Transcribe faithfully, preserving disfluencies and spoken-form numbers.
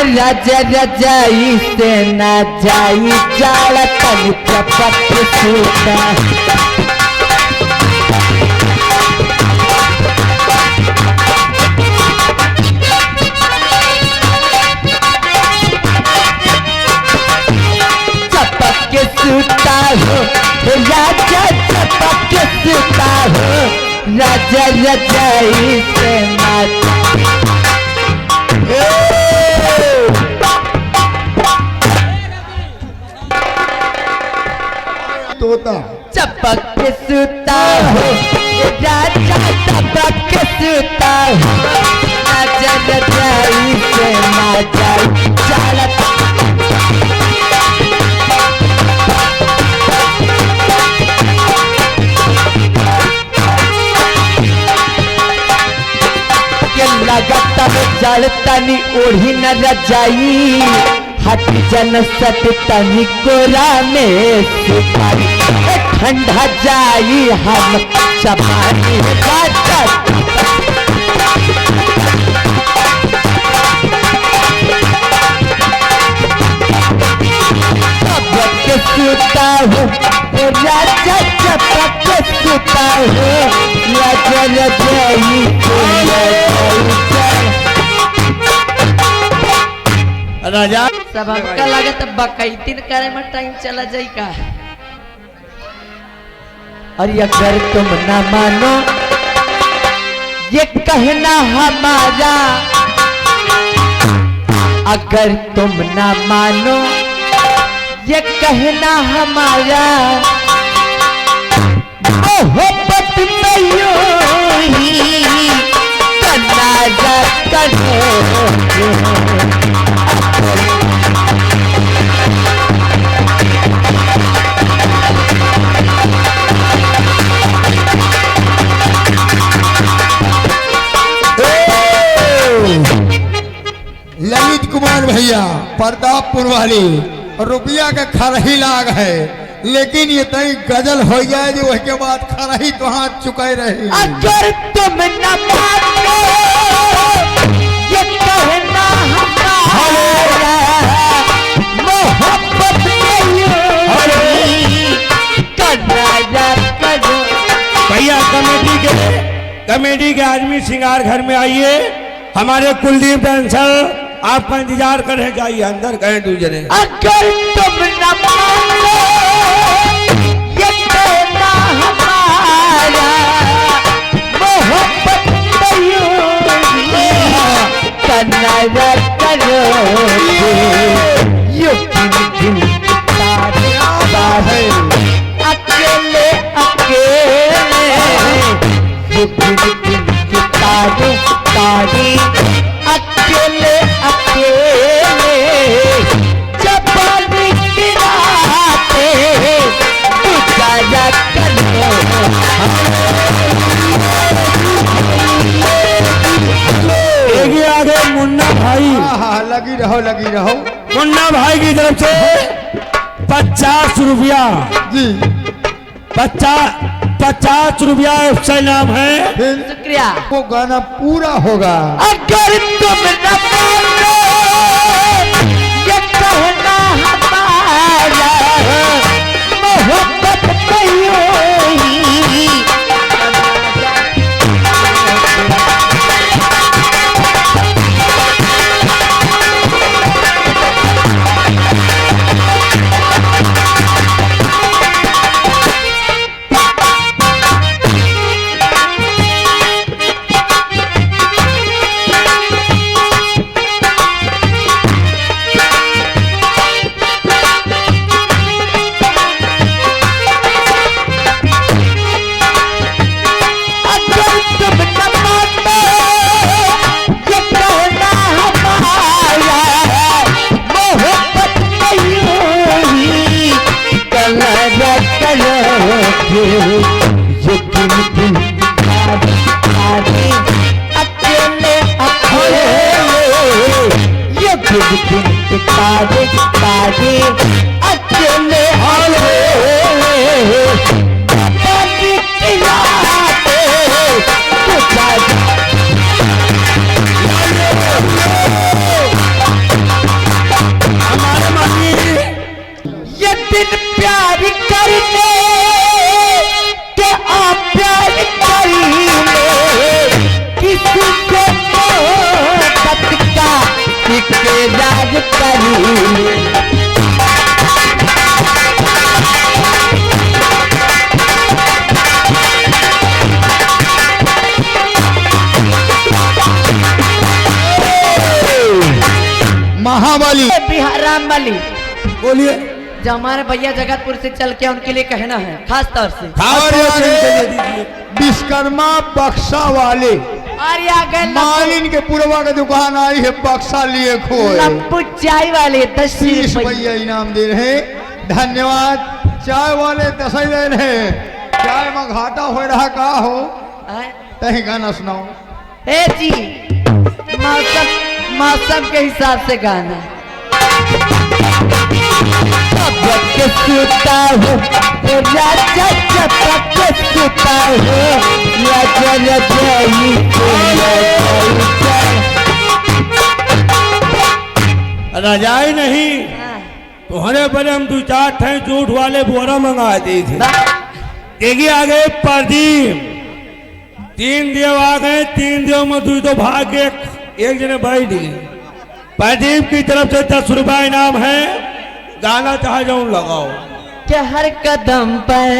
राजा रजाई से ना जाई, जाड़ा तनी चपक के सूता। चपक के सूता हो, हे राजा चपक के सूता हो, राजा रजाई से ना। ए! तोता। चपक के सूता हो, राजा चपक के सूता हो, राजा रजाई से ना जाई, जाड़ा। के लगता में जाड़ तनी ओढ़ी न रजाई। हट जन सट तनी कोरा में सुताई, ए ठंडा जाई हम चबानी राजा। चपक के सूता हो, राजा चपक के सूता हो, राजा रजाई को। राजा। सब हमका लागत बकैती न करे में टाइम चला जाई का। अरे अगर तुम ना मानो ये कहना हमारा, अगर तुम ना मानो ये कहना हमारा, मोहब्बत में यूं ही तनाजा करो। ललित कुमार भैया, प्रतापपुर वाली, रुपया के खरही लाग है, लेकिन ये तई गजल हो जाए जो वह के बाद खरही तो हाथ चुकाए रही। अगर तुम न मानो ये कहना हमारा, मोहब्बत में यूं ही तनाजा करो। भैया, कमेटी के, कमेटी के आदमी श्रृंगार घर में आइए। हमारे कुलदीप डांसर आपका इंतजार कर रहे, जाइए अंदर, कहें दू जने। अगर तुम न मानो ये कहना हमारा, मोहब्बत में यूं ही तनाजा करो। यूं दिल दिल तारे बाहे, अकेले अकेले, यूं दिल दिल तारे तारे। अकेले अकेले जवानी की रातें गुजारा करो। एक ही आगे मुन्ना भाई। हाँ, हाँ, लगी रहो, लगी रहो। मुन्ना भाई की तरफ से पचास रुपया। जी। पचास, पचास रुपया उसका इनाम है। फिर शुक्रिया। वो गाना पूरा होगा। अगर तुम न मानो ये कहना हमारा, मोहब्बत में यूं ही अगर तुम न मानो ये कहना हमारा, मोहब्बत में यूं ही कलह करोगे, ये दिल दिल तारे तारे, अकेले अकेले, ये दिल दिल तारे तारे, अकेले अकेले। जवानी की रातें गुजार। प्यार करने के आ प्यार करने, किसको मोहब्बत का इकरार करने। महाबली। बिहार राम बली। बोलिए। जो हमारे भैया जगतपुर से चल के उनके लिए कहना है खास तौर से। खास और तौर से आगे उनके लिए दीजिए। विश्वकर्मा बक्सा वाले। और ये आ गए लप्पू। मालिन के पुरवा के दुकान आई है, बक्सा लिए खोए। लप्पू चाय वाले दस तीस रुपये। भैया इनाम दे रहे, धन्यवाद। चाय वाले दस ही दे रहे, चाय में घाटा हो रहा का हो? आए? तही गाना सुनाओ। ए जी, मौसम, मौसम के हिसाब से गाना। तबक सुता हो, ए राजा, तबक सुता हो, राजा, राजा, ई तो राजा। रजाई नहीं, हाँ। तोहरे बदे हम दू चार ठे जूट वाले बोरा मंगा दे थे। बा- देखिए आगे प्रदीप, तीन देव आ गए, तीन देव में दुई तो भाग गए, एक जने बैठ गए। प्रदीप की तरफ से दस रुपया इनाम है, गाना चाहे जौन लगाओ। कि हर कदम पर